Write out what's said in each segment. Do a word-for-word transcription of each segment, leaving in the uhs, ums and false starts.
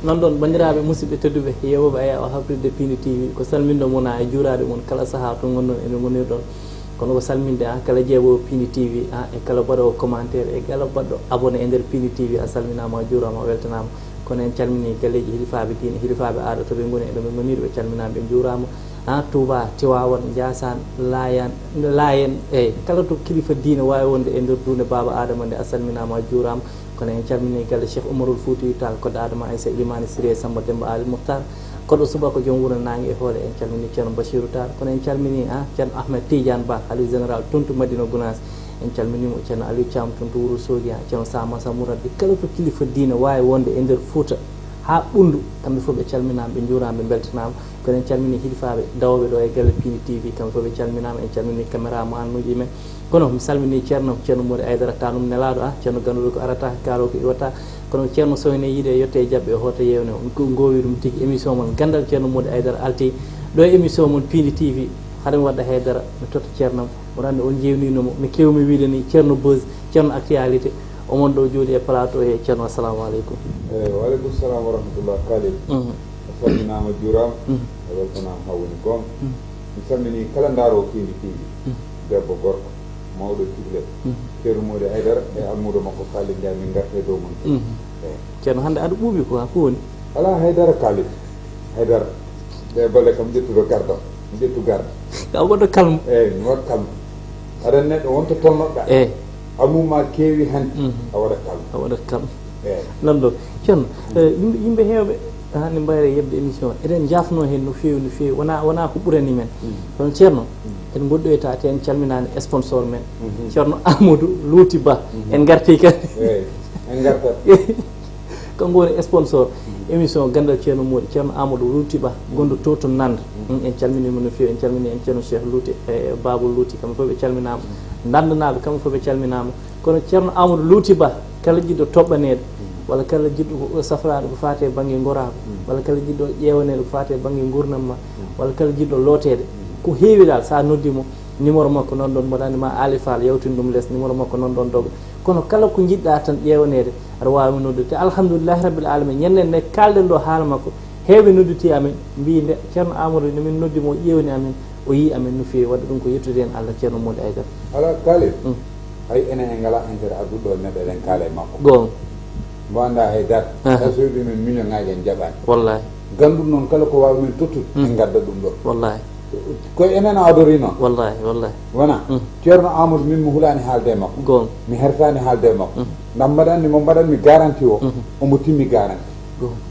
Noon ɗoon, banndiraaɓe musidɓe tedduɓe, yeewooɓe Ayaw Habdude Piindi T V, ko salminde mon e juuraade mon kala sahaa to ngonɗon e no ngonirɗon. Kono ko salminde, ah, kala jeeɓoowo Piindi T V, ah, e kala baɗoowo commentaire, e kala baɗɗo abonné e nder Piindi T V, a salminaama, a juuraama, a weltanaama. Kono en calminii galleeji hilifaaɓe diine, hilifaaɓe aada, to ɓe ngoni e ɗo ɓe ngoniri, ɓe calminaama, ɓe njuuraama. Ah, Touba, Tiwaawan, Njaasaan, Laayaan, Laayeen, eyi, kala to kilifa diine waawi wonde e nder duunde Baaba Aadama nde, a salminaama, a juuraama. Kono en calminii galle Cheikh Oumarul Foutiyou Tall, koddo Adama Aissa, Elimane Siré, Samba Demba Ali Mouhtar, koɗo subaka, joom wuro Naange e Hoole. En calminii Ceerno Bachirou Tall, kono en calminii, ah, Ceerno Ahmed Tidiane Ba, Halif Général Tontu Madina Gounass. En calminii mo, Ceerno Aliou Thiam toon to Wuro Soogi, ah, Ceerno Sama Samourabbi, kala to kilifa diine waawi wonde e nder Fouta haa Ɓunndu, kamɓe fof ɓe calminaama, ɓe njuuraama, ɓe mbeltanaama. Kono en calminii hilifaaɓe dawooɓe ɗo e galle Piindi T V, kamɓe fof ɓe calminaama. En calminii caméraman uji men. Kono mi salminii Ceerno, Ceerno Mody Aydara, tanum nelaaɗo, ah, Ceerno ganduɗo ko arata, kaalo ko iwata. Kono Ceerno Sow ene yiɗe yette e jaɓɓe, o hoota yeewne, on ko ngoowi ɗum tigi. Émission mon Ganndal Ceerno Mody Aydara alti ɗo e émission mon Piindi T V. Hade mi waɗa haydara, mi totta Ceerno am. Oɗon anndi on njeewniino mo. Mi keewmi wiide ni Ceerno Buzz, Ceerno Actualité. Omon ɗo jooɗi e plateau he, Ceerno, assalamu aleykum. Eyi, wa aleykum salam wa rahmatullah, Khalil. Mhm. A salminaama, juuraama. Mhm. A weltanaama haa woni goonga. Mhm. Mi salminii kala ndaaroowo Piindi T V. Mhm. Debbo, gorko, mawɗo, cukalel. Mhm. Ceerno Mody Aydara e almuudo makko Khalil Ndiaye, min ngarta e dow mon. Mhm. Eyi. Ceerno, hannde aɗa ɓuuɓi ko, ko woni? Alaa haydara, Khalil. Haydara. Ɗe balle kam ƴettuɗo gardam. Mi ƴettu garde. Ka waɗa calme. Eyi, mi waɗa calme. Aɗa neɗɗo wonto tolnoɗa. Eyi. Almuma keewi hannde. Mhm. A waɗa calme. A waɗa calme. Eyi. Nan ɗo. Ceerno, eh, yimɓe, yimɓe heewɓe, ah, ne mbayra yeɓde émission o. Eɗen njaafnoo heen no feewi, no feewi. Wonaa, wonaa ko ɓurani men. Mm. Kono Ceerno, mm, en ngoɗɗoyta te en calminaani sponsor men. Mhm. Ceerno Amadou Louty Ba. Mhm. En ngartii kadi. Eyi, en ngartat. Kanko woni sponsor émission Ganndal Ceerno Mody, Ceerno Amadou Louty Ba, gonɗo to, to Nande. Mm, en calminii mo no feewi, en calminii en Ceerno Cheikh Louty, e Babou Louty, kamɓe fof ɓe calminaama. Ndandenaaɓe, kamɓe fof ɓe calminaama. Kono Ceerno Amadou Louty Ba, kala jiɗɗo toɓɓaneede, walla kala jiɗɗo ko safraade ko faati e bannge ngoraagu, walla kala jiɗɗo ƴeewaneede ko faati e bannge nguurndam ma, walla kala jiɗɗo looteede, ko heewi dal, so a noddi mo, numéro makko noon ɗoon, mboɗo anndi ma Aali Fall yawtin ɗum les, numéro makko noon ɗoon doga. Kono kala ko njiɗɗa tan ƴeewaneede, aɗa waawi noddude. Te alhamdulillahi rabbil alamin, ñande nde kaalɗen ɗo haala makko, heewɓe nodditii amen, mbii nde Ceerno Amadou, nde min noddi mo, o ƴeewni amen, o yii amen no feewi. Waɗde ɗum ko yettude heen Allah, Ceerno Mody Aydara. Alaa, Khalil. Mm. Hay enen en ngalaa intérêt addude ɗo neɗɗo, eɗen kaala e makko. Goonga. Mo anndaa hay dara. Aha. Hay so wiɓe men miño ŋaaji en jaɓaani. Wallahi. Ganndun noon kala ko waawi men tottude, mm, en ngadda ɗum ɗo. Wallahi. Ko enen o adori noon. Wallahi, wallahi. Wona? Mm. Ceerno Amadou, min mi hulaani haalde e makko. Goonga. Mi hertaani haalde e makko. Mm. Ndam mbaɗanmi mo mbaɗanmi garanti o, mhm, omo timmi garanti. Goonga.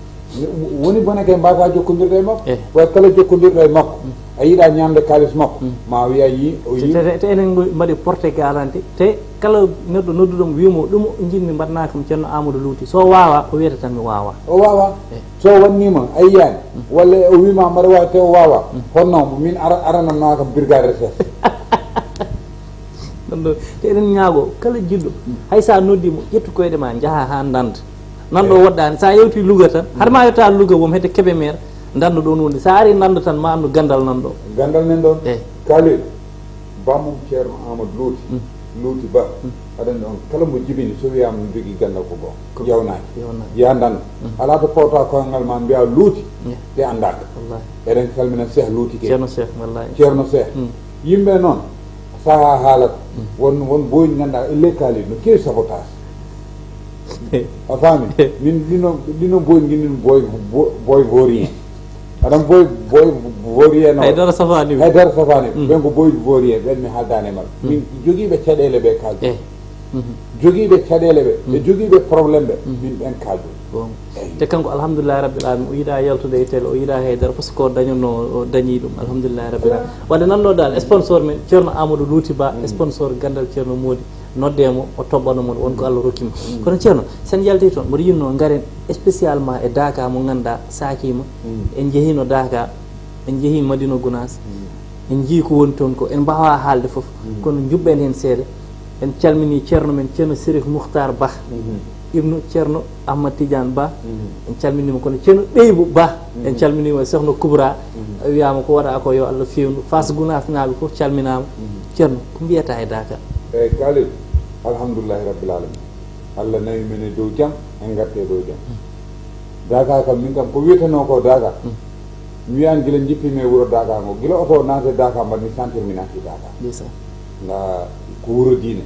Woni bone kay mbaasaa jokkondirde e makko. Eh. Way kala jokkondirɗo e makko, mm, a yiɗa ñaamde kaalis makko, mm, ma wiya yi, o yi. Te, te, te enen ngo-, mbaɗi porté garanti. Te kala neɗɗo nodduɗo mo, wiimo ɗum njiɗmi mbaɗanaa kam Ceerno Amadou Louty. So o waawaa, o wiyata tan mi waawaa. O waawaa. Eh. So o wanniima, a yiyaani. Mm. Walla o wiima mbaɗa waawi, te o waawaa. Mm. Honno min ara-, aranatnoo kam brigade recherche. Ɗum ɗo, te eɗen ñaagoo kala jiɗɗo, hay so a noddii mo, ƴettu koyɗe ma, njahaa haa Ndande. Nan ɗo woɗɗaani, so a yewtii Louga tan, hade ma yettaa Louga wom hedde Kébémer, Ndande ɗoon woni. So a arii Ndande tan, ma anndu ganndal nan ɗo. Ganndal nan ɗoon. Eyi. Khalil, bammum Ceerno Amadou Louty, mm, Louty Ba, mm, aɗa anndi on kala mo jibini, so wiyaama no jogii ganndal ko goonga. Ko yawnaaki. Yawnaaki. Yaa Ndande. Mm. Alaa to powta koyngal ma mbiyaa Louty, yeah, ɗe anndaaka. Wallahi. Eɗen calmina Cheikh Louty Gueye. Ceerno Cheikh, wallahi. Ceerno Cheikh. Mm. Yimɓe noon, sahaa haalata, mm, won, won booyɗi ngannduɗaa e leykaali no keewi sabotage. A faami? Min ɗino, ɗino booyɗi ngini booy, bo-, booy vaurien. Aɗan booy, booy vaurien no. Hay dara safaani. Hay dara safaani. Mm. Ɓen ko booy vaurien, ɓen mi haaldaani e maɓɓe. Mm. Min jogiiɓe caɗeele ɓe kaaldi. Eh. Mhm. Jogiiɓe caɗeele ɓe, ɓe, mhm, jogiiɓe problème ɓe, mhm, min ɓen kaaldu. Bon. Eyi. Te kanko, alhamdulillahi rabbil alamin, o yiɗaa yaltude e télé, o yiɗaa haydara, par ce que o dañatnoo, o dañii ɗum, alhamdulillahi rabbil alamin. Wadde nan ɗo dal, sponsor men, Ceerno Amadou Louty Ba, mm, sponsor Ganndal Ceerno Mody, noddee mo, o toɓɓano mo, won ko Allah rokki mo. Mm. Kono Ceerno, sen yaltii toon, mboɗo yiɗnoo ngaren spécialement e Daaka mo ngannduɗaa, saakiima, mm, en njehiino Daaka, en njehii Madina Gounass, mm, en njii ko woni toon ko, en mbaawaa haalde fof, mm, kono njuɓɓen heen seeɗa. En calminii ceerno men, Ceerno Sérif Mouhtar Ba, mhm, ibnu Ceerno Ahmad Tidiane Ba. Mhm. En calminii mo, kono Ceerno Ɓeybu Ba, en, mhm, calminii mo e Sohna Kubra. Mhm. Wiyaama ko waɗaa ko, yo Allah feewnu. Faas Gounass naaɓe fof calminaama. Mhm. Ceerno, ko mbiyataa e Daaka? Eyi, Khalil, alhamdulillahi rabbil alamin. Allah nawi men e dow jam, en ngarti e dow jam. Mhm. Daaka kam, min kam, ko wiyetenoo ko Daaka. Mi wiyan gila jippimi e wuro Daaka ngo. Gila oto o naati Daaka, mbaɗmi sentir mi naati Daaka. Ndeysaan. Nga ko wuro diine.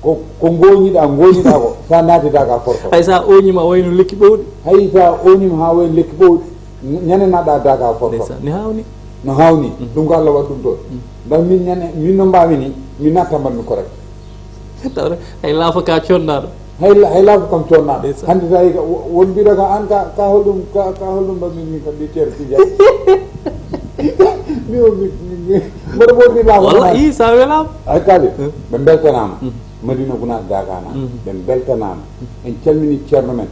Ko, ko ngooñiɗaa, ngooñiɗaa ko, sa naati Daaka forto. Hay sa ooñima wayno lekki ɓowɗi. Hay sa ooñima haa wayno lekki ɓowɗi. Ñande naatɗaa Daaka forto. Ndeysaan, ne haawni. No haawni. Ɗum ko Allah waɗi ɗum toon. Ndax min ñande, min no mbaami ni, mi natta mbaɗmi correct. Tawre, hay laafa ka connaaɗo. Hay la-, hay laafa kam connaaɗo. Ndeysaan. Hannde tawi ka wo-, won mbiɗo ka an ka, ka holɗum, ka, ka holɗum mbaɗmi min kam mbi Ceerno Tijaan. Mi o mi, mi, mi, mboɗo ɓorni laafa. Walla tan. Ii, sa welaama. Ay kaali, ɓe mbeltanaama. Madina Gunaas Daaka naaɓe. Ɓe mbeltanaama. En calmini ceerno men.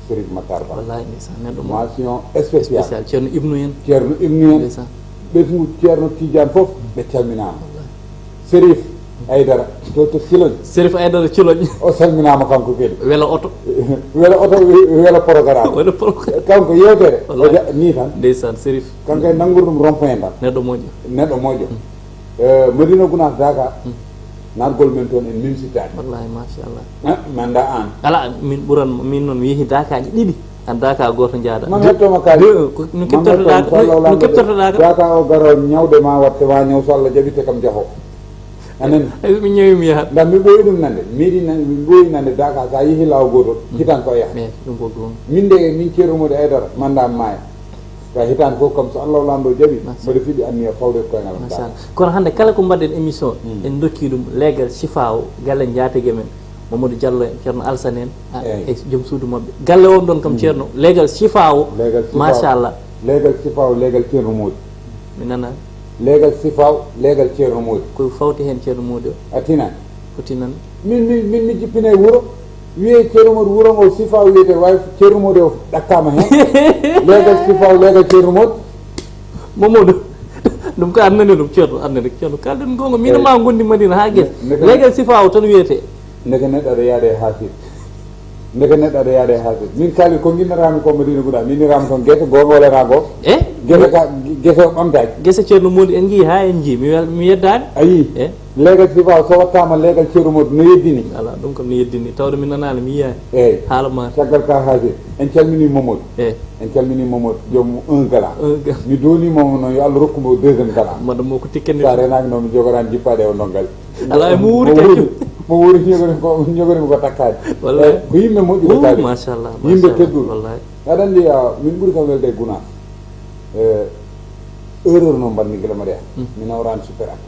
Serif Matar Ba. Wallahi, ndeysaan, neɗɗo mo. Mention spéciale. Spécial, Ceerno Ibnu en. Ceerno Ibnu en. Ndeysaan. Ɓesngu Ceerno Tijaan fof, ɓe calminaama. Wallahi. Serif Aydara, to, to Ciloñ. Serif Aydara Ciloñ. O salminaama kanko kadi. Wela oto. Wela oto, wela programme. Wela programme. Kanko yewtere. Wallahi. O ja-, ni tan. Ndeysaan, Serif. Kanko e nanngude ɗum rond-point tan. Neɗɗo moƴƴo. Neɗɗo moƴƴo. Eh, Madina Gunaas Daaka, naatgol men toon en mimsitaani. Wallahi, machallah. Ah, mi anndaa aan. Alaa, min ɓuran, min noon mi yehi Daakaaji ɗiɗi. Aan Daaka gooto njaada. Man hettoma kaali. Deux, ko, no keptortoɗaa, no keptortoɗaa ka? Daaka o garo ñawde ma watte ma ñaw so Allah jaɓi te kam jaho. A nani? Ay, mi ñawi mi yahat. Ngam mi ɓooyi ɗum nande. Miɗi nande, mi ɓooyi nande Daaka sa yehi laawo gootol, hitan ko yahat. Eh, ɗum ko goonga. Min de, min Ceerno Modi Aydara, manda maaya. Ka hitaande fof kam, so Allah o Laamɗo jaɓi, mbaɗa fiɗi anniya fawde koyngal am. Machallah. Kono hannde kala ko mbaɗɗen émission, en dokki ɗum leegal Chifa o, galle njaatige men, Mamadou Diallo en, Ceerno Alsane en, a, e joom suudu maɓɓe. Galle on ɗon kam, Ceerno, leegal Chifa o, leegal Chifa o, machallah. Leegal Chifa o, leegal Ceerno Modi. Mi nana. Leegal Chifa o, leegal Ceerno Modi. Ko fawti heen Ceerno Modi o? A tinani. Foti nan. Min, min, min mi jippinay wuro. Wiyee Ceerno Modi wuro ngo Chifa o wiyetee, way Ceerno Modi o ɗakkaama heen. Leegal Chifa o, leegal Ceerno Modi. Mamadou, ɗum ko annani ɗum, Ceerno, annani, Ceerno. Kalden goonga, min ma ngondi Madina haa gese. Leegal Chifa o tan wiyetee. Ndeke neɗɗo aɗa yaade e haasir. Ndeke neɗɗo aɗa yaade e haasir. Min kaali ko nginnataami ko Madina Gunaas. Min niraama toon gese, goonga wala naa goo? Eh? Gese ka, gese o ɓamtaaki. Gese Ceerno Modi en njii haa en njii. Mi wel-, mi yeddaani. A yii? Eh? Leegal Chifa o so wattaama leegal Ceerno Modi no yeddini. Alaa, ɗum kam no yeddini. Tawde mi nanaani, mi yiyaani. Eey. Haala ma. Caggal ka haasir. En calmini Mamadou. Eh. En calmini Mamadou, joom un gala. Un gala. Mi dooni mo noon, yo Allah rokku mo deuxième gala. Madame mo ko tikkani. Sa renaaki noon, mi jogoraani jippaade e o ndongal. Alaa, e mo wuuri mo kañum. Wuuri, mo wuuri ñogori ko, ñogori ko takkaani. Wallahi. Eh, ko yimɓe moƴƴuɓe. Wuu, kaali. Machallah, yimɓe machallah, tedduɓe. Wallahi. Aɗa anndi, ah, min ɓuri kam welde e Gunaas. Eh, erreur noon mbaɗmi gila mbaɗa. Mi nawraani super ak.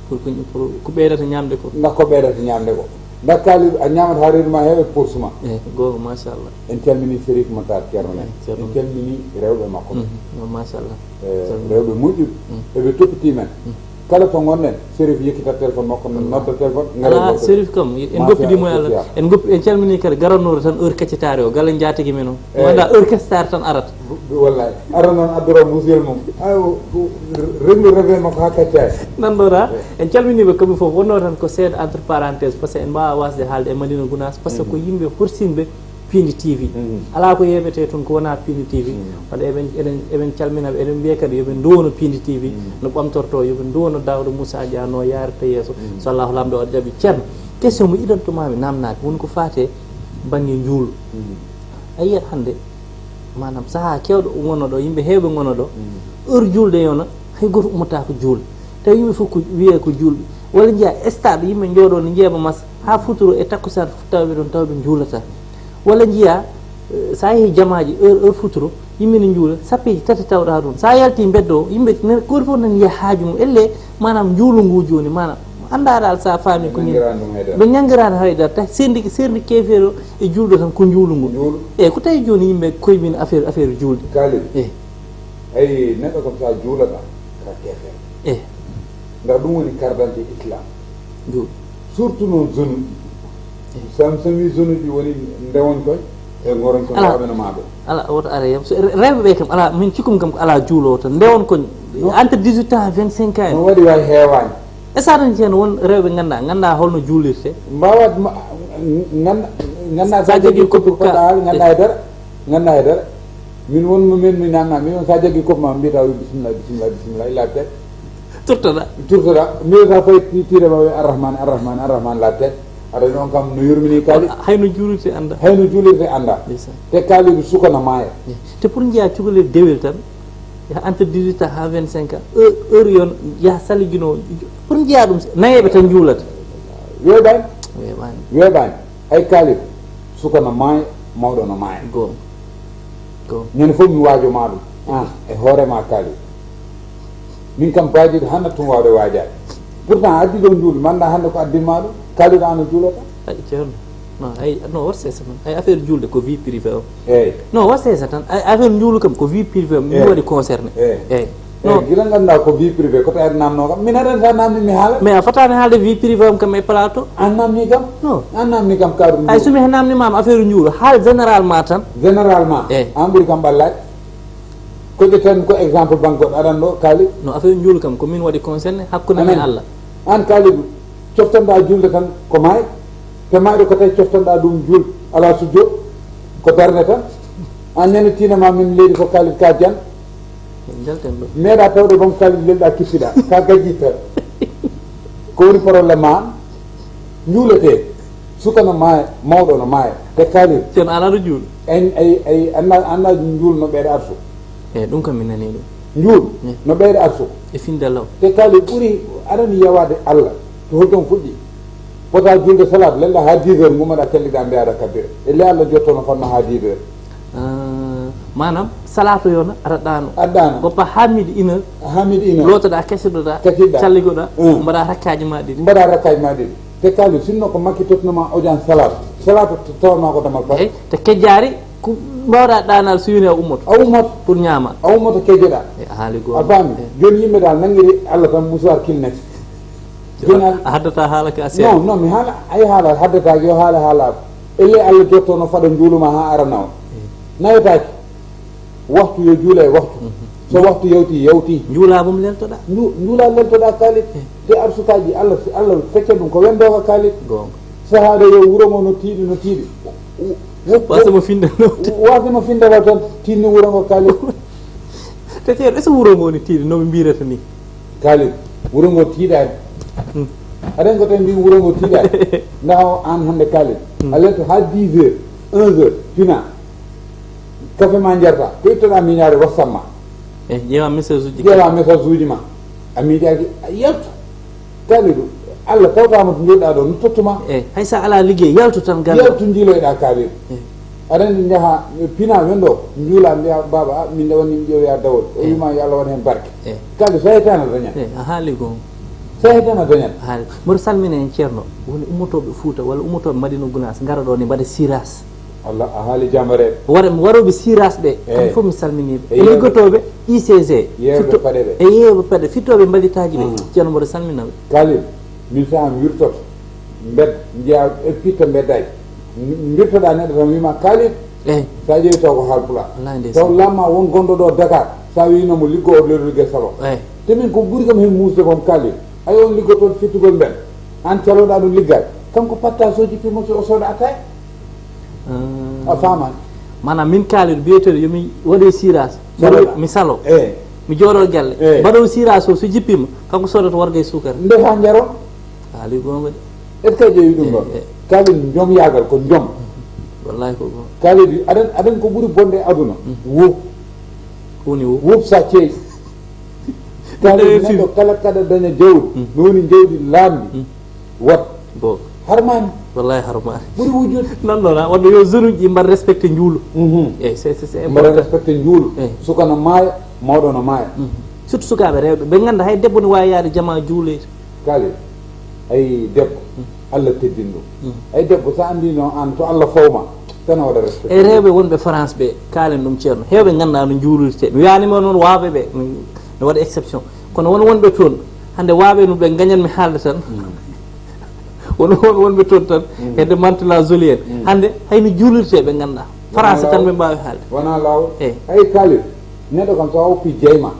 Pour ko, pour ko ɓeydata ñaamde ko. Ndax ko ɓeydata ñaamde ko. Ndax kaali a ñaamata haa reedu ma heewa e poche ma. Eh, goonga, machallah. En calmini Serif Matar Ceerno men. Eh, Ceerno. En calmini rewɓe makko ɓe. Mm, machallah. Eh, rewɓe moƴƴuɓe. Eɓe toppiti men. Kala to ngonɗen, Serif yekkitat téléphone makko, nodda téléphone, ngara. Alaa, Serif kam, en goppidi mo e Allah. En goppi, en calmini kadi garannooɗo tan heure kaccitaare o, galle njaatigi men o. Eey. Wonda heure kaccitaare tan arata. Wallahi. Ara noon addora musiyel mum. Ay, o, o, reglu reve makko haa kaccaani. Nanɗoɗa, en calminiiɓe kamɓe fof, wonnoo tan ko seeɗa entre parenthèse, parce que en mbaawa waasde haalde e Madina Gunaas, parce que ko yimɓe horsinɓe Piindi T V. Alaa ko yeeɓetee toon ko wonaa Piindi T V. Wadde eɓen, eɗen, eɗen calmina ɓe, eɗen mbiya kadi yo ɓe nduwano Piindi T V, no ɓamtortoo, yo ɓe nduwano Daawda Moussa Dia no yaarata yeeso. So Allahu Laamɗo o jaɓi. Ceerno, question mo idanto maa mi naamnaaki, woni ko faati e bannge njuulu. A yiyat hannde, maanaam, sahaa keewɗo ngono ɗo, yimɓe heewɓe ngono ɗo, heure juulde yona, hay gooto ummotaako juulde. Tawi yimɓe fof ko wiyee ko juulɓe. Walla njiyaa stade, yimɓe njooɗoo ne njeeɓa mas, haa futuro e takkusaan fof tawa ɓe ɗon, tawa ɓe njuulataa. Walla njiyaa, eh, so a yehii jamaaji, heure, heure futuro, yimɓe ne njuula, sappeeji tati tawɗaa ɗum. So a yaltii mbedda o, yimɓe ne, gooto fof nani yiya haaju mum. Elle, maanaam, njuulu nguu jooni, maanaam, anndaa dal so a faamii ko min. Ɓe ñanngiraa ɗum hay dara. Ɓe ñanngiraa hay dara, tawi seerndi, seerndi keefeero e juulɗo tan ko njuulu ngu. Njuulu. Eey, ko tawi jooni yimɓe koye min affaire, affaire juulde. Kaalel. Eey. Eey, neɗɗo kam so a juulataa, ka keefeero. Eey. Ndax ɗum woni carte d'identité Islam. Njuulu. Surtout noon zone uji. Eey. Sam, sam wi zone uji woni ndewon koy e ngoron koy. Alaa. Waɓe no maaɓe. Alaa, woto are yam. So re-, rewɓe ɓe kam, alaa, min cikkumi kam ko alaa juuloowo tan. Ndewon koñ, non. Entre dix-huit ans et vingt-cinq ans en. No waɗi way heewaani. E so aɗa ceeno won rewɓe nganndaa, nganndaa holno juulirte. Mbaawa ma, ngannda, nganndaa sa jogii koppi ko poɗɗa haal, nganndaa e dara, nganndaa e dara. Min won mo min mi nanna, min on sa jogii koppi ma, mbiyata wi bisimilla, bisimilla, bisimilla, illa tête. Turtoɗa. Turtoɗa. Mbiyata fay ti-, tire ma wi arrahman, arrahman, arrahman, la tête. Aɗa anndi on kam no yurmini Kaalid. Hay no juulirte annda. Hay no juulirte annda. Ndeysaan. Te Kaalid suka no maaya. Te pour njiya cukalel dewel tan, yaha entre dix-huit ans haa vingt-cinq ans, heure, heure yon yaha saligino. Pour njiya ɗum, nayeeɓe tan njuulata. Weeɓaani. Weeɓaani. Weeɓaani. Ay Kaalid, suka no maaya, mawɗo no maaya. Goonga. Goonga. Ñande fof mi waajo ma ɗum. Ah, e hoore ma Kaalid. Min kam baajiiɗo hannde tun waawde waajaade. Pourtant addi ɗo njuulu, mi anndaa hannde ko addin ma ɗum. Kaalid ano juulata. Ay, ceerno. Non, ay, non, wat seesa tan. Ay, affaire juulde ko vie privée o. Eey. Non, wat seesa tan. Ay, affaire njuulu kam ko vie privée o. Mi Eey. Waɗi concerné. Eey. Eey. Eey, non. Gila nganndaa ko vie privée, ko tawi aɗa naamnoo kam. Min aɗa anndi so a naamnii mi haala. Mais a fotaani haalde vie privée am kam e plateau. An naamnii kam? Non. An naamnii kam kaɗum. Ay, so mi naamnii ma affaire njuulu, haal généralement tan. Généralement. Eey. An ɓuri kam ɓallaade. Ko ƴetten ko exemple banque goɗɗo aɗan ɗo Kaalid. No affaire njuulu kam ko min waɗi concerné hakkunde men e Allah. An Kaalid, coftanɗa juulde tan ko maay, te maayɗo ko tawi coftanɗa ɗum juul, ala sujjo, ko darde tan. An nene tiina ma min leydi ko Kaalid ka jan. Jalten ɗo. Meeɗa tawde bom Kaalid lelɗa kippiɗa, ka gajji tan. Ko woni problème ma an? Njuuletee. Suka no maaya, mawɗo no maaya. Te Kaalid. Ceerno, an aɗa juul? Ay, ay, ay, anna, anna njuul no ɓeyɗa arsu. Eey, ɗum kam mi nanii ɗum. Njuul no ɓeyɗa arsu. E finde law. Te Kaalid ɓuri aɗani yawaade Allah. To holton fuɗɗi? Pota juulde salaat, lella haa dix heures, ngumaɗa calliɗa mbiyaɗa kabbira. E le Allah jottono fanno haa dix heures. Ah, maanaam, salaatu yona, aɗa ɗaano. Aɗa ɗaano. Goppa haa midi une heure. Haa midi une heure. Lootoɗa, kesiɗoɗa, Kesiɗa. Calligoɗa, Mm. Mbaɗa rakkaaji ma ɗiɗi. Mbaɗa rakkaaji ma ɗiɗi. Te Kaalid, sinno ko Makki totnoma audience salaatu. Salaatu t-, tawanma ko damal fat. Eey, te kejjaari, ko mbaawɗa ɗaanal so yoni a ummoto. A ummoto. Pour ñaama. A ummoto kejjoɗa. E, a haali goonga. A faami? Eey. Jooni yimɓe dal nanngiri Allah tan musuwaar Kleenex. Jooni a, a haddata haala ka a seeɗa. Non, non, mi haala, ay haala haddata, yo haala haala. Elle Allah jottono faɗo njuuluma haa arana o. Eey. Nawetaake. Waxtu yo juule e waxtu. Mhm. So waxtu yawti, yawti. Njuula mum leltoɗa. Nju-, njuula leltoɗa Kaalid. Eh. Te arsukaaji Allah, si Allah fecca ɗum ko wendooka Kaalid. Goonga. Sahaada yo wuro ngo no tiiɗi, no tiiɗi. Wasa mo finde no. Wasa mo finde tan tiiɗni wuro ngo Kaalid. Te ceerno, est-ce que wuro ngo ni tiiɗi no ɓe mbirata ni? Kaalid, wuro ngo tiiɗaani. Hmm. Aɗen ko tan mbi wuro ngo tiiɗaani. Ndaw an hannde Kaalid. Hmm. A lelto haa dix heures, onze heures, fina. Kafe ma njarta, ko ittoɗa miñaare WhatsApp ma. E ƴeewa message uji. Ƴeewa message uji ma. A miijaaki, a yaltu. Kaalidu, Allah tawtama to njoɗɗa ɗo, no tottuma. E hay sa ala liggey, yaltu tan galle. Yaltu njiloyɗa Kaalidu. E. Aɗa andi njaha, pina wendo, njuula mbiya, "Baba, a, min nde woni mi ƴeewoya dawol." O wima yo Allah waɗ hen barke. E. Kaalidu, sa yetana dañat. E, a haali gonga. Sa yetana dañat. A haali. Mboɗo salmina en ceerno, woni ummotoɓe Fuuta walla ummotoɓe Madina Gunaas, ngara ɗo ne mbaɗa siras. Allah, a haali jambareeɓe. Wara-, warooɓe siras ɓe, kamɓe fof mi salminiiɓe. E liggotooɓe I C G, yeewɓe paɗe ɓe. E yeewɓe paɗe, fittooɓe mbalitaaji ɓe. Mm. Ceerno, mboɗo salmina ɓe. Kaalid, min saha mi wirtoto, mbed, njiya e pitta mbeddaji. M-, mbirtoɗa neɗɗo tan wima, "Kaalid." Eyi. Sa ƴeewi taw ko haal pulaar. Wallahi ndeysaan. Taw lamma won gonɗo ɗo Dakar, sa winomo liggo o lewru ligge salo. Eyi. Te min ko ɓuri kam hen muusde kon Kaalid. Ay on liggotoɗo fittugol mbed. An caloɗa ɗum liggal. Kanko patta so jippimo so o sooda attaya. Ah. A faamaani? Maanaam min Kaalid biyeteeɗo yo mi waɗoy siras. Saloɗa. Mi salo. Eh. Mi jooɗo galle. Eh. Mbaɗoy siras o so jippima, kanko soodata warga e suukara. Ndefa njaron. Haali goonga de. Est-ce que a ƴeewi ɗum ɗon? Eh, eh. Kaalid jom yaagal ko jom. Wallahi ko goonga. Kaalid aɗan, aɗan ko ɓuri bonde e aduna. Mm. Wo. Ko woni wo? Wo sa ceeyi. Kaalid neɗɗo kala kaɗa daña jawdi. Mm. No woni jawdi laamndi. Mm. Wat. Goonga. Harmaani. Wallahi harmaani. Ɓuri wujjude. Nannoɗa, wadde yo jeune uji ɗi mbaɗa respecté njuulu. Mhm. Eyi, c'est, c'est, c'est important. Mbaɗa respecté njuulu. Eyi. Suka no maaya, mawɗo no maaya. Mhm. Surtout sukaaɓe rewɓe, ɓe ngannda hay debbo ne waawi yaade jama juuloyde. Kaalid, ay debbo, mhm, Allah teddini ɗum. Mhm. Ay debbo, so anndino aan to Allah fawma, tan a waɗa respecté. E rewɓe wonɓe France ɓe, kaalen ɗum ceerno. Heewɓe ngannda no njuulirte. Mi wiyaanima noon waawɓe ɓe, mi, mi waɗa exception. Kono won wonɓe toon, hannde waawɓe no ɓe ngañanmi haalde tan. Mm. Won, won wonɓe toon tan, mm, hedde mantula joli en. Mm. Hannde hayno juulirte ɓe ngannda. Français tan ɓe mbaawi haalde. Wona laawol. Eyi. Ay Kaalid, neɗɗo kam so a oppi jeyma,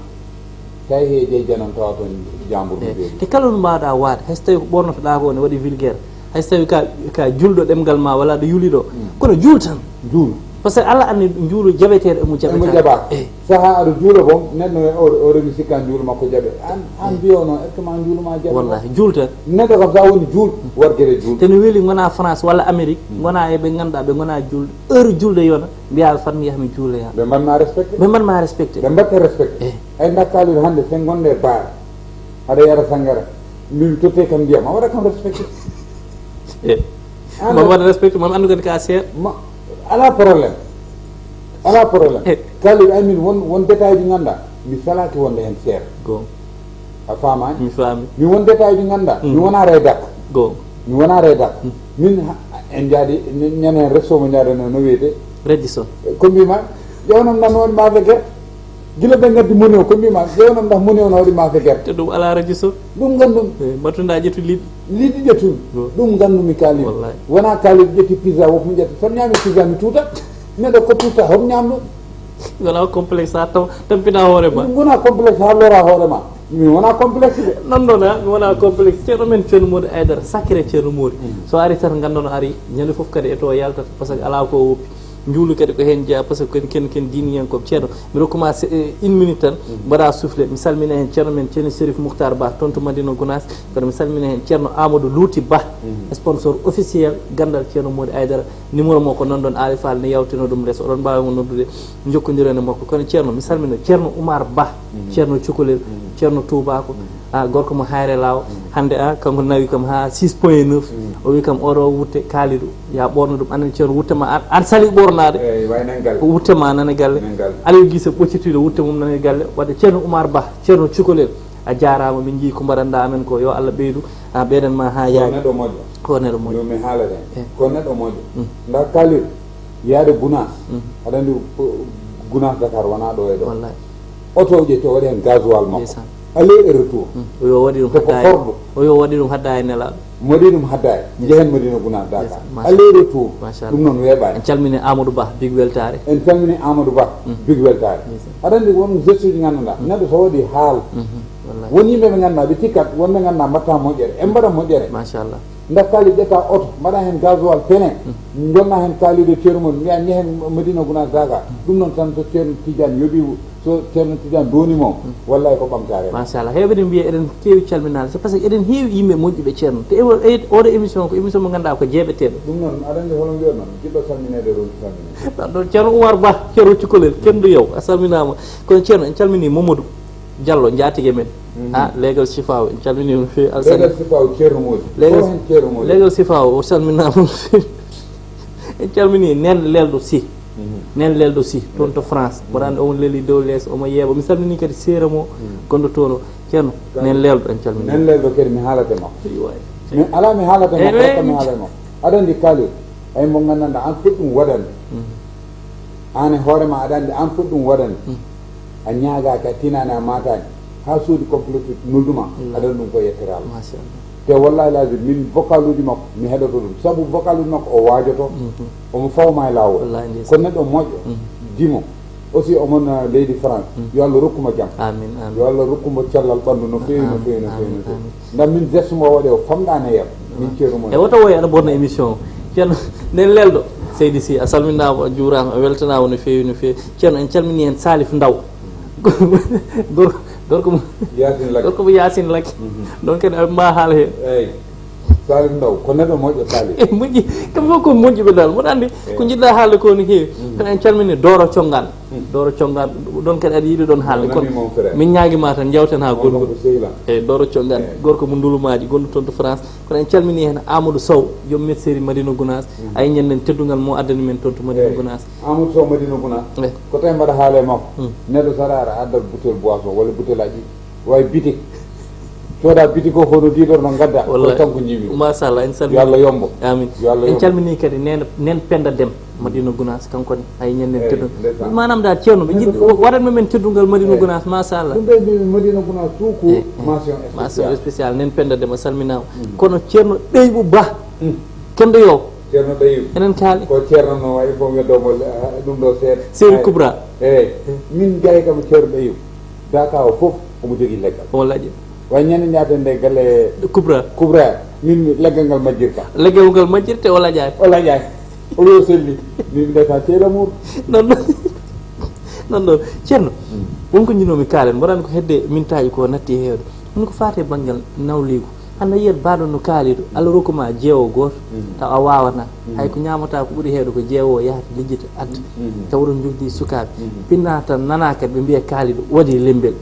tawi he jey janon tawa toon jambur no jooɗi. Te kala no mbaawɗa waade, hay so tawi ko ɓornotoɗa ko ne waɗi vulgaire, hay so tawi ka, ka julɗo ɗemngal ma walla aɗa yuli ɗo. Mm. Kono juul tan. Juul. Parce que Allah anni njuulu jaɓeteeɗo e mo jaɓeteeɗo. Emo jaɓa. Eh. Saha aɗa juula bon, neɗɗo o, o remi sikka njuulu makko jaɓe. An, an mbiyo noon, est-ce que ma njuulu ma jaɓe? Wallahi, juul tan. Neɗɗo kam sa woni juul, wargere juul. Te no weli ngona France walla Amérique, ngona e ɓe ngannduɗaa ɓe ngona juul. Heure julde yona, mbiya fat mi yaha mi juula ya. Ɓe mban ma respecté. Ɓe mban ma respecté. Ɓe mbatte respecté. Eh. Ay ndakkali hannde sen gonde bar. Aɗa yara sangara. Min totte kam ndiyam, a waɗa kam respecté. Eh. An ma waɗa respecté, ma anndu kadi ka seer. Ma, ala problème. Ala problème. Eh. Kali ay min won, won détail ɗi ngannduɗaa, mi salaki wonde hen seer. Go. A faamaani? Mi faami. Mi won détail ɗi ngannduɗaa, mi wonaa reedak. Go. Mi wonaa reedak. Min ha, en njaadi, ñande hen resto mo njaadano no wiyete? Redison. Ko mbima, ƴewnam nan woni maafe gerte. Gila ɓe ngaddi moni o, ko mbima, ƴewnam ndax moni o no waɗi maafe gerte. Te ɗum alaa radio son. Ɗum ngandumi. Eh, mbattuɗa ƴettu liɗɗi. Liɗɗi ƴettu. Ɗum ngandumi Kalidou. Wallahi. Wona Kalidou ƴetti pizza, wopmi ƴetta. Tan ñaami pizza mi tuuta. Neɗɗo ko tuuta, hom ñaam ɗum. Wona complexe ha taw, tampina hoore ma. Ɗum wona complexe ha lora hoore ma. Mi wona complexe de. Non, non, ha, mi wona complexe. Ceerno men, Ceerno Mody Aydara, sacré Ceerno Mody. So ari tan, nganndono ari, ñande fof kadi e to yaltata, parce que alaa ko o woppi. Njuulu kadi ko heen jeyaa, parce que ken, ken, ken diiniyankoɓe. Ceerno, mi rokkuma se-, eh, une minute tan, mbaɗa soufflé. Mi salmina heen Ceerno men, Ceerno Chérif Mouhtar Ba, toon to Madina Gounass. Kono mi salmina heen Ceerno Amadou Louty Ba, sponsor officiel ganndal Ceerno Mody Aydara. Numéro mo ko noon ɗoon, Aali Fall ne yawtino ɗum les. Oɗon mbaawi mo noddude, njokkondiren e makko. Kono Ceerno, mi salmina Ceerno Oumar Ba, Ceerno Cukalel, Ceerno Tuubaako, a, gorko mo Hayre Laaw. Hannde, a, kanko nawi kam haa six point neuf. O wi kam, "Oɗo wutte Kalidou, ya ɓoorno ɗum." Annen Ceerno, wutte ma, an, an sali ɓoornaade. Eey, way nan galle. Wutte ma nana galle. Nan galle. Aliou Gise ɓoccitiiɗo wutte mum nana galle. Wadde Ceerno Oumar Ba, Ceerno Cukalel, a jaaraama, min njii ko mbaɗanɗa amen ko. Yo Allah ɓeydu, a, ɓeydan ma haa yaaji. Ko neɗɗo moƴƴo. Ko neɗɗo moƴƴo. Yo mi haalata en. Eh. Ko neɗɗo moƴƴo. Nda Kalidou, yaade Gounass, aɗa anndi, uh, Gounass Dakar wona ɗo e ɗo. Wallahi. Oto o ƴetti, o waɗi heen gasoil makko. Ndeysaan. Aller et retour. Mm. O yo waɗi ɗum. Te ko hadda e, forɗo. O yo waɗi ɗum hadda e Nelaaɗo. Mi waɗi ɗum hadda e. Njehen Madina Gounass Dakar. Ndeysaan. Machallah. Aller et retour. Machallah. Ɗum noon weeɓaani. En calmini Amadou Ba, Big Weltare. En calmini Amadou Ba, Big Weltare. Ndeysaan. Aɗa anndi won geste uji ngannduɗaa, neɗɗo so waɗi haal. Wallahi. Won yimɓe ɓe ngannduɗaa, ɓe cikkat, won ɓe ngannduɗaa mbaɗta moƴƴere. En mbaɗa moƴƴere. Machallah. Nda Kalidou ƴetta oto, mbaɗa heen gasoil pene, jonna heen Kalidou e Ceerno Mody, mbiya njehen Madina Gounass Dakar. Ɗum noon tan so Ceerno Tidiane yoɓi, so Ceerno Tidiane dooni mo, wallahi ko ɓamtaare. Machallah. Heewɓe ne mbiya eɗen keewi calminaade, c'est parce que eɗen heewi yimɓe moƴƴuɓe Ceerno. Te e o-, e oɗo émission ko émission mo ngannduɗaa ko jeeɓeteeɗo. Ɗum noon, aɗa anndi holo mbiyon noon, jiɗɗo salmineede ronki salmineede. Ɗon ɗon Ceerno Oumar Ba, Ceerno Cukalel, kenɗo yow, a salminaama. Kono Ceerno, en calminii Mamadou Diallo, njaatige men. Ha, leegal Sifaaw, en calminii mo no feewi, Alsani. Leegal Sifaaw, Ceerno Mody. Leegal, ko heen Ceerno Mody? Leegal Sifaaw, o salminaama no feewi. En calminii Neen Lelɗo Sy. Neen Lelɗo Sy, toon to France. Mboɗo anndi omo leli dow lees, omo yeeɓa. Mi salminii kadi seera mo, gonɗo toon o. Ceerno, Neen Lelɗo, en calminii. Neen Lelɗo kadi mi haalata e makko. Eey, waay. Mi, alaa mi haalata e makko, rokka mi haalata e makko. Aɗa anndi Kalidou, ay mo nganndanɗaa, aan foti ɗum waɗande. Aan e hoore ma aɗa anndi aan foti ɗum waɗande. A ñaagaaki, a tinaani, a maataani. Haa soodi complexe noddu ma, aɗa anndi ɗum ko yettere Allah. Machallah. Te wallahi lazim, min vocal uji makko, mi heɗoto ɗum. Sabu vocal uji makko, o waajoto, omo fawma e laawol. Wallahi ndeysaan. Ko neɗɗo moƴƴo, dimo. Aussi, omon, uh, leydi France. Yo Allah rokku mo jam. Amin, amin. Yo Allah rokku mo cellal ɓanndu no feewi, no feewi, no feewi, no feewi. Ngam min geste mo waɗi o famɗaani e yam. Min ceeru mo. E woto woy aɗa bonna émission o. Ceerno, Neen Lelɗo. Seydi Sy, a salminaama, a juuraama, a weltanaama no feewi, no feewi. Ceerno, en calminii heen Salif Ndaw. Gor-, gorko mo, Yaasin Lak. Gorko mo Yaasin Lak. Ɗon kadi aɓe mbaawa haala heen. Eey. Salif Ndaw, ko neɗɗo moƴƴo Salif. E moƴƴi, kamɓe fof ko moƴƴuɓe dal. Mboɗo anndi, ko njiɗɗa haalde ko no heewi. Kono en calminii Dooro Conngaan. Dooro Conngaan, ɗon kadi aɗa yiɗi ɗon haalde. Kono min ñaagii ma tan, njawten haa goɗɗum. Eey, Dooro Conngaan, gorko mo Ndulumaaji, gonɗo toon to France. Kono en calminii heen Amadou Sow, joom mercerie Madina Gounass. Ay ñanden teddungal mo addani men toon to Madina Gounass. Amadou Sow Madina Gounass. Eey. Ko tawi mbaɗa haala e makko. Neɗɗo so aɗa ara, adda butel boisson walla butel aji. Wawi bitik. Cooda bitik o fof no diidor no gadda. Wallahi. Ko kanko jiimi. Machallah, en calmini. Yo Allah yombo. Amin. Yo Allah yombo. En calmini kadi Neen, Neen Penda Dem, Madina Gounass, kanko ne, ay ñanden teddungal. Eey, ndeysaan. Maanaam dal Ceerno, ɓe njiɗi waɗan men teddungal Madina Gounass, machallah. Ɗum ɓe mbi Madina Gounass tout court, mention spéciale. Mention spéciale, Neen Penda Dem, a salminaama. Kono Ceerno Ɗeyɓu Ba, kenɗo yow. Ceerno Ɗeyɓu. Enen kaali. Ko Ceerno no wayi fof mi domo, eh, ɗum ɗo seeɗa. Seri Kubra. Eey. Min jayi kam Ceerno Ɗeyɓu. Daka o fof omo jogii leggal. Omo laƴi. Way ñande njaaten nde galle Kubra. Kubra. Min leggal ngal majjirta. Leggal ngal majjirte o laƴaani. O laƴaani. O wi o selli. Min mbiyata ceeɗa muur. Non non. Non non. Ceerno, won ko njinoomi kaalen, mboɗo anndi ko hedde mintaaji ko natti e heewde. Kono ko faati e banngal nawliigu. Hannde yiyat baaɗo no kaaliiɗo, Allah rokku ma jeewo gooto, taw a waawanaa. Hay ko ñaamataa ko ɓuri heewde ko jeewo o yahata lijjita adda. Taw oɗon njogdi sukaaɓe. Pinnaa tan nanaa kadi ɓe mbiya kaaliiɗo waɗi lembel.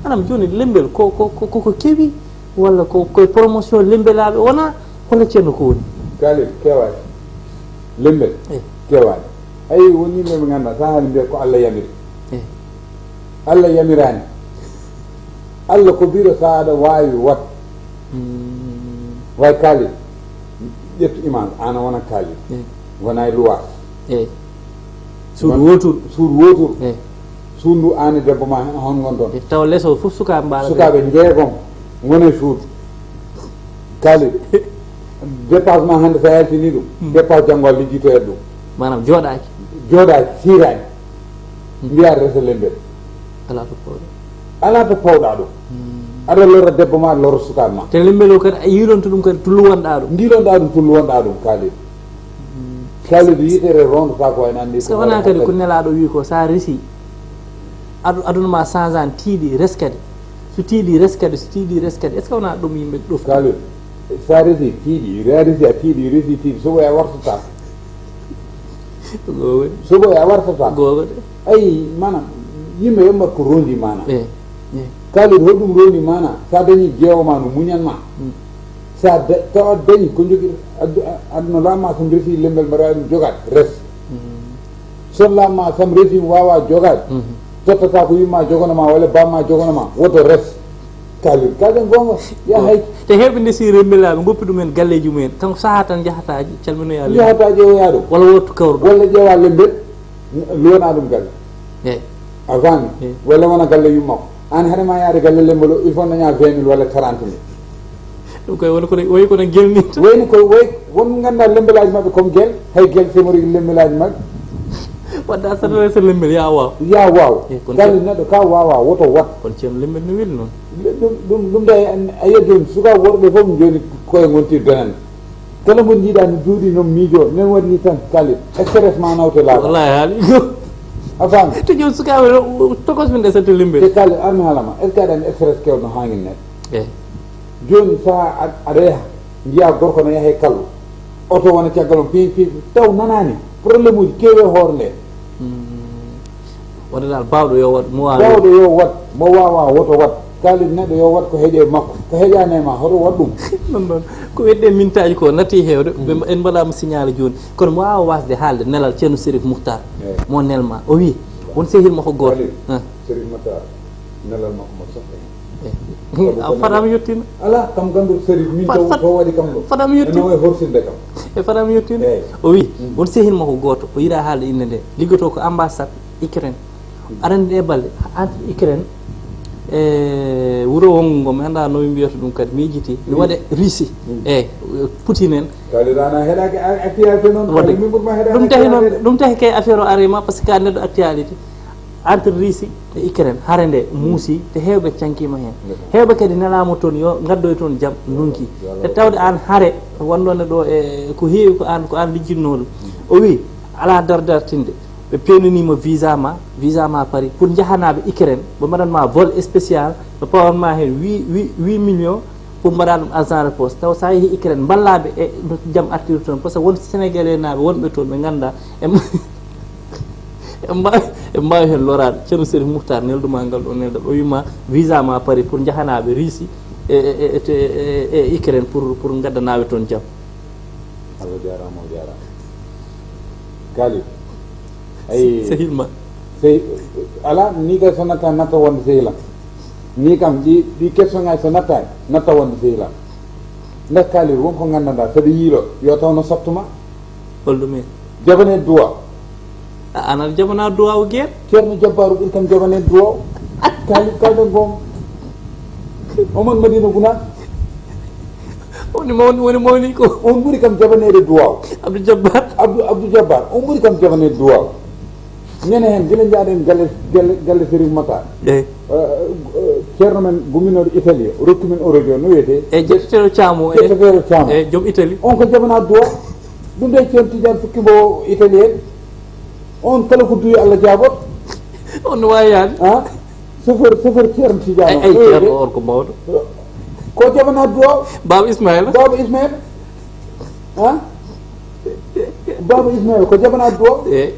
Anam jooni lembel ko, ko, ko, ko, ko kewi walla ko, koye promotion lembelaaɓe wonaa? Walla ceerno ko woni? Kaaliiɗo kewaani. Lembel Eh. kewaani. Ayi, won yimɓe ɓe ngannduɗaa, sahaa ne mbiya ko Allah yamiri. Eh. Allah yamiraani. Allah ko biro sahaa aɗa waawi wat. Mm. Way kaaliiɗo. Ƴettu image, aan a wona kaaliiɗo. Eh. Wona e luwaas. Eh. Suudu Won- wooturu. Suudu wooturu. Eh. Suudu aan e debbo ma hon ngon toon. Eh, tawa les o fof sukaaɓe mbaɗa. Sukaaɓe njeegom ngona e suudu. Kaaliiɗo. Dépasse ma hannde so a yaltini ɗum. Hmm. Dépasse janngo a lijjitoyat ɗum. Maanaam jooɗaaki. Jooɗaaki, siiraani. Hmm. Mbiyaa resa lembel. Alaa to pawɗa. Alaa to pawɗa ɗum. Hmm. Aɗa lora debbo ma, aɗa lora sukaaɓe ma. Te lembel o kadi a yiilonto ɗum kadi to luwanɗa ɗum. Ndiilonɗa ɗum to luwanɗa ɗum, kaaliiɗo. Hmm. Kaaliiɗo yitere rondotaako wayno anndi. So wonaa kadi ko nelaaɗo wi ko so a resi, adu-, aduna ma change an, tiiɗi, res kadi. So tiiɗi, res kadi, so tiiɗi, res kadi. Est-ce que wonaa ɗum yimɓe ɗofti? Kaaliiɗo, so a resi, tiiɗi, a resi, a tiiɗi, resi, tiiɗi, so ɓooya wartata. Googo de. So ɓooya wartata. Googo de. Ayi, maanaam, yimɓe yo mbaɗ ko rondi maanaam. Eh, eh. Kaaliiɗo, hoɗum rondi maanaam? So a dañi jeewo ma no muñan ma. Mm. So a da-, so a dañi ko jogii addu-, a-, aduna laamma, so resi lembel mbaɗa ɗum jogaade, res. Mm. So laamma, so resi waawa jogaade, mhm, tottata ko yumma jogono ma walla bamma jogono ma, woto res. Kaaliiɗo, kaalden goonga, ya hay. Te heewɓe ndesi lembelaaɓe, ngoppi ɗum en galleeji mumen. Kanko sahaa tan njahata, calminoya lembel. Njahata ƴeewoya ɗum. Walla wottu kawruɗo. Walla ƴeewa lembel, luwana ɗum galle. Eey. A faami? Eey. Walla wona galle yumma ko. Aan hade ma yaade galle lembel o, il faut daña vingt mille walla quarante mille. Ɗum koye woni kono, wayi kono gel ni tan. Wayni ko, way, won ngannduɗaa lembelaaji maɓɓe comme gel, hay gel semori lembelaaji maɓɓe. Wadde a satare so lembel, ya waaw. Ya waaw. Eh, kono Kaaliiɗo, neɗɗo ka waawa, woto wat. Kono ceerno lembel no weli noon. Ɗum, ɗum, ɗum de, a yiyat jooni, sukaaɓe worɓe fof jooni koye ngonti donande. Kala mo njiiɗaa no duuɗi noon miijo, nen waɗi ni tan Kaaliiɗo. Stress ma nawte laaɓa. Wallahi haali. A faami? Te jooni sukaaɓe o, o, tokos min ɗesete lembel. Te Kaaliiɗo, ar mi haala ma, est-ce que aɗa anndi stress kewɗo no haangin neɗɗo? Eh. Jooni sahaa a-, aɗa yaha, njiyaa gorko no yaha e kallo. Oto wona caggal on, piip, piip, taw nanaani. Problème uji keewi e hoore nde. Mm. Wonde dal baawɗo yo waɗ, mo waawi. Baawɗo yo waɗ, mo waawaa woto waɗ. Kaaliiɗo neɗɗo yo waɗ ko heƴe makko. Ko heƴaani e ma, hoto waɗ ɗum. Non, non. Ko wedde mintaaji ko natti heewde, ɓe mba-, en mbaɗaama signal jooni. Kono mo waawa waasde haalde nelal Ceerno Serif Muhtar. Eey. Mo nelma. O wii, won sehil makko gooto. Kaaliiɗo, ah. Serif Muhtar, nelal makko mo sokka. Eh. A fadaama yettiino. Alaa, kam ganndo Serif, min Fat-, taw fat-, to waɗi kam ɗo. Fadaama yettiino. Ene wayi horsinde kam. E fadaama yettiino. Eey. O wii, mm, won sehil makko gooto, o yiɗaa haalde innde nde. Liggotoo ko ambassade Ukraine. Mm. Aɗa anndi ɗee balɗe, entre Ukraine e wuro wonngo ngo, mi anndaa no ɓe mbiyata ɗum kadi, miijitii. No waɗe Russie. Mm. Eey, Poutine en. Kaaliiɗo, an a heɗaaki a-, actualité noon. Waɗde. Kaaliiɗo, min ɓurma heɗaade ɗum tahi noon, actualité. Ɗum tahi kay affaire o ariima, par ce que a neɗɗo actualité. Entre Russie e Ukraine, hare nde muusi, te heewɓe cankiima heen. Ndefa. Heewɓe kadi nelaama toon yo ngaddoy toon jam, ndonki. Yo Allah. Te tawde aan hare wonɗon e ɗo e ko heewi ko aan, ko aan lijjinnoo ɗum. Mm. O wii, alaa dardartinde. Ɓe peewnaniima visa ma, visa ma Paris, pour njahanaaɓe Ukraine, ɓe mbaɗan ma vol spécial, ɓe pawan ma heen huit, huit, huit millions, pour mbaɗa ɗum argent de poche. Taw so a yehii Ukraine, mballaaɓe e no jam artiri toon, par ce que won Sénégalais naaɓe wonɓe toon, ɓe nganndaa, e Ɓe mbaawi, ɓe mbaawi heen loraade. Ceerno Serif Muhtar, neldu ma ngal ɗo nelɗa. O wii ma visa ma Paris pour njahanaaɓe Russie e, e, e, e, e Ukraine pour, pour ngaddanaaɓe toon jam. Allah jaaraama, o jaaraama. Kaaliiɗo. Ayi, sehil ma. Sey, alaa, ni kay so natta, natta wonde sehil am. Ni kam, ɗi, ɗi question ngaji so nattaani, natta wonde sehil am. Nde Kaaliiɗo, won ko nganndanɗaa, so ɗe yiilo, yo taw no sattu ma. Holɗum en? Jabaneede duwaaw. A, an aɗa jabanaa duwaaw geer? Ceerno Jabbaaru ɓuri kam jabaneede duwaaw. Kaali, kaalɗen goonga. Omar Madina Gunaas. Woni mawni, woni mawni ko? On ɓuri kam jabaneede duwaaw. Abdou Jabbar. Abdou, Abdou Jabbar, on ɓuri kam jabaneede duwaaw. Ñande heen, gila njaaɗen galle, galle, galle Serif Matar. Eey. Eh, eh, ceerno men gumminooɗo Italie, o rokki men euro jo, no wiyetee? Eey, jetteteeɗo Caamo, eey. Jetteteeɗo Caamo. Eey, joom Italie. On ko jabanaa duwaaw. Ɗum de Ceerno Tidiane fukki mbo Italie en. On kala ko duwi Allah jaabot. On no waawi yaade. Ha? Chauffeur, chauffeur Ceerno Tidiane. Ay, ay, Ceerno on ko mawɗo. Ko jabana duwa. Baaba Ismaïla. Baaba Ismaïla. Ha? Baaba Ismaïla, ko jabana duwa. Eh.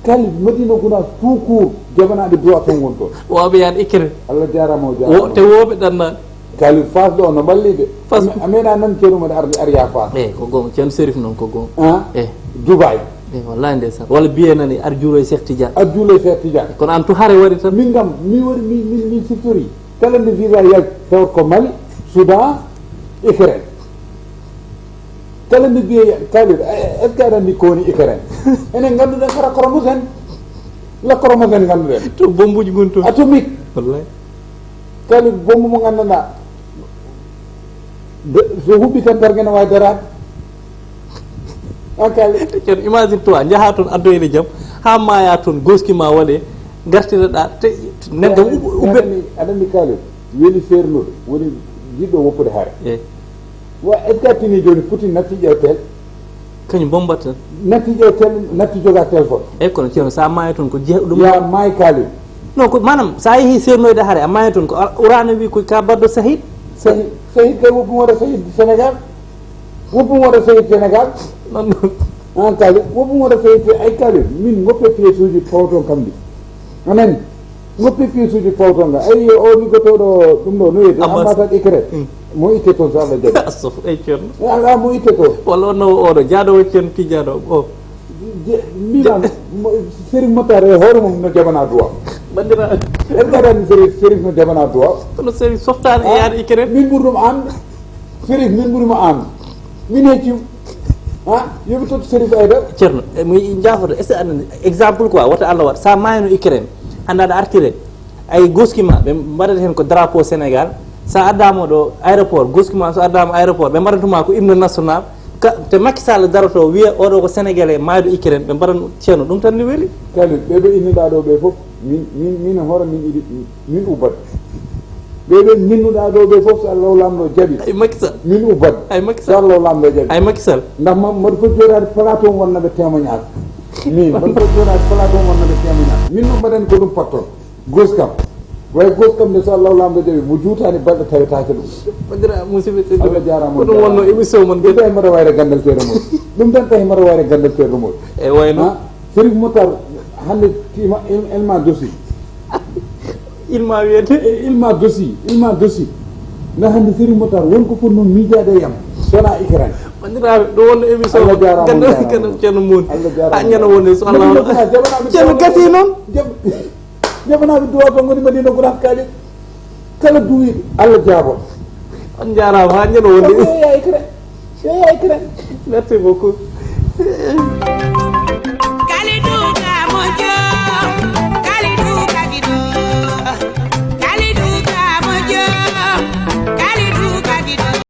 Kali Madina Gounass tout court, jabanaɓe duwa tan won toon. Wawɓe yaade Ikere. Allah jarama, o jarama. Te wooɓe ɗannaɓe. Kali Fass ɗo no mballi de. Fass. A meeɗa nan Ceerno Umar ar, ar ya Fass. Eh, ko goonga. Ceerno Serif noon ko goonga. Ah? Eh. Dubai. Eh, wallahi ndeysaan. Walla biye nani ar juulo e Cheikh Tidiane. Ar juulo e Cheikh Tidiane. Kono an to hare waɗi tan. Min kam, mi waɗi, mi, mi, mi siftori. Kala nde visa yalti, tawat ko Mali, Soudan, Ukraine. Kala nde biye ya-, Kalidou, eh, est-ce que aɗa anndi ko woni Ukraine? Enen ngannduɗen kala chromosomes. La chromosomes ngannduɗen. To bombuji ngon to. Atomique. Wallahi. Kali bombu mo nganndanɗaa, de, so huɓɓi tan dargene waawi daraade. An kali. Ceerno, imagine toi, njaha toon addoyde jam, haa maaya toon, goski ma waɗe, gartiraɗa, te, nen kam ub-, ubbe. Aɗa anndi, aɗa anndi kali, weli seernude, woni jiɗɗo woppude hare. Eh. Wa, est-ce que a tini jooni Poutine natti ƴeew tel? Kañum bomba tan. Natti ƴeew tel, natti joga téléphone. Eyyi, kono Ceerno, sa maayi toon ko jeeya ɗum. Ya maayi kaalin. Non, ko maanaam, sa yehi seernoyde hare, a maayi toon ko Al-, Qur'aana wi ko ka baɗɗo sahid. Sahid, sahid kay woɓɓe waɗa sahid Sénégal. Woɓɓe waɗa sahid Sénégal. Non, non. An kaalin, woɓɓe waɗa sahid, ay kaalin, min ngoppe pièce uji paw toon kam ɗi. A nani? Ngoppi piisuuji pawtonga. Ayi, o liggotooɗo ɗum ɗo, no wiyeede? Ambassade. Ambassade Ukraine. Hmm. Mo itte toon, so Allah jaɓi. Astof, ey Ceerno. Ala mo itte toon. Walla on nawa oɗo, jaaɗo o Ceerno Tijjaan o. Je-, mbiɗa, mo, Serigne Matar e hoore mum no jaɓana duwa. Bandira. En mbaɗani Serigne, Serigne no jaɓana duwa. Kono Serigne softaani e yaade Ukraine. Min ɓuri ɗum an. Serif, min ɓuri mo aan. Min hecci mo. Ha? Yo mi tottu Serif Aïdara. Ceerno, e, mi jaafoto, est-ce que aɗa anndi exemple quoi, wota Allah waɗ. Sa maayno Ukraine, hannde aɗa artire, ay goski ma, ɓe mbaɗata heen ko drapeau Sénégal. Sa addaama ɗo aéroport, goski ma so addaama aéroport, ɓe mbaɗantuma ko hymne national. Ka, te Macky Sall daroto, wiya oɗo ko Sénégalais, maayɗo Ukraine, ɓe mbaɗan Ceerno, ɗum tan ne weli. Kadi, ɓe ɓe innuɗaa ɗo ɓe fof, min, min, min hoore min iɗi, min ubbat. Ɓeeɗo minnuɗaa ɗo ɓe fof, so Allah o Laamɗo jaɓi. Ay Macky Sall. Min ubbat. Ay Macky Sall. So Allah o Laamɗo jaɓi. Ay Macky Sall. Ndax ma, mbaɗa fof jooɗaade plateau wonna ɓe témoignage. Min, mbaɗa fof jooɗaade plateau wonna ɓe témoignage. Min noon mbaɗani ko ɗum patton. Gos kam. Way gos kam nde so Allah o Laamɗo jaɓi, mo juutaani balɗe tawetaake ɗum. Bandira musidɓe tedduɓe. Allah jaaraama, ko ɗum wonno émission mon. Ɗum tawi mbaɗa wayre ganndal Ceerno Mody. Ɗum tan tawi mbaɗa wayre ganndal Ceerno Mody. E wayno. Ha? Serif Moutar, hannde tima il, ilma dosi. Ilma wiyete? E, ilma dosi, ilma dosi. Nga hannde Serigne Matar, won ko foti noon miijaade e yam, sona Ukraine. Banndiraaɓe, ɗo wonno émission. Allah jaaraama, ganda, on jaaraama. Ganda Ceerno Mody. Allah jaaraama. Ha ñande wonde, so Allah. Madina Gounass, jaɓanaaɓe. Ceerno gasii noon. Jab-, jaɓanaaɓe duwa to ngoni Madina Gounass kaali. Kala duwiiɗo, Allah jaabo. On jaaraama, ha ñande wonde. Yo yaay Ukraine. Yo yaay Ukraine. Merci beaucoup.